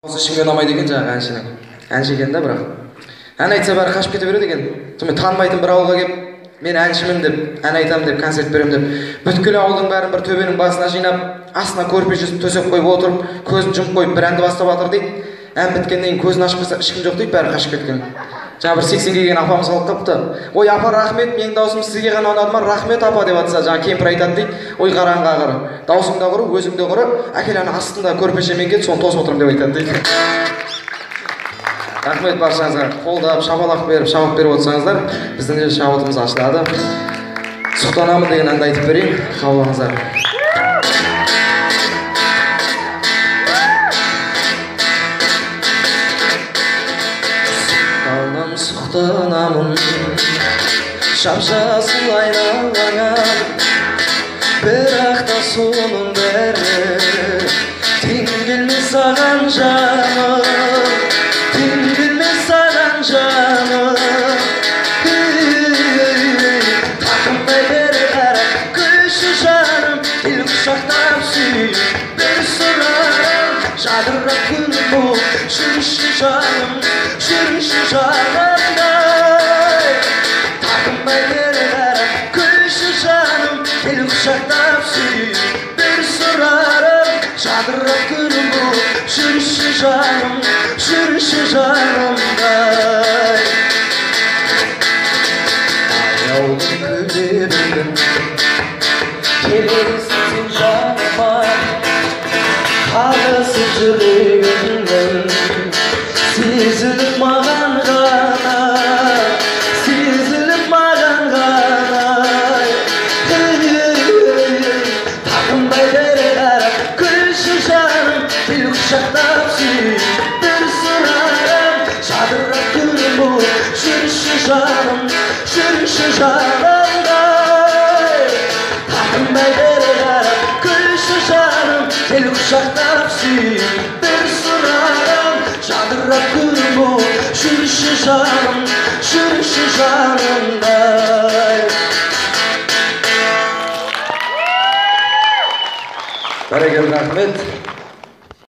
Ешкімге ұнамайды екен жаңағы әншінің. Әнші екен да, бірақ. Ән айтса бәрі қашып кете береді екен. Сонымен танымайтын бір ауылға келіп, мен әншімін деп, ән айтамын деп, концерт беремін деп, бүткіл ауылдың бәрін бір төбенің басына жинап, астына көрпешесін төсеп қойып отырып, көзін жұмып қойып бір әнді бастап жатыр дейді. Ән біткеннен кейін көзін ашып қалса, ешкім жоқ дейді, бәрі қашып кеткен. Жаңа бір 80-ге келген апамыз қалып қалыпты. Ой, апа, рахмет, менің даусым сізге ғана ұнады ма? Рахмет, апа, деп жатса, жаңа кемпір айтады дейді. Ой, қараңғы ағыр, даусың да құры, өзің де құры, әкел ана астында көрпешемен кел, соны тосып отырмын деп айтады дейді. Рахмет баршаңызға, қолдап, шапалақ беріп, шабыт беріп отырсаңыздар, біздің де шабытымыз ашылады. Сұқтанамын деген әнді айтып берейін, қабыл алыңыздар. Сұқтанамын, жап-жасыл айналаңа, бірақ та соның бәрі тең келмес саған жаным, тең келмес саған жаным. Тақымдай бері қарап күлші жаным, кел құшақтап сүй, бір сұрарым, жадырап күнім болып жүрші жаным, жүрші жанымдай. Тақымдай бері қарап күлші жаным, кел құшақтап сүй, бір сұрарым, жадырап күнім болып жүрші жаным, жүрші жанымдай. Аяулым күле бір күн келесің сен жаныма, қағысы жүрегімнің сезіліп маған ғана, сезіліп маған ғана. Тақымдай бері қарап күлші жаным, кел құшақтап сүй, бір сұрарым, жадырап күнім болып жүрші жаным, жүрші жанымдай. Тақымдай бері қарап күлші жаным, кел құшақтап сүй, бір сұрарым, жадырап күнім болып жүрші жаным, жүрші жанымдай. Бәрекелді, рахмет.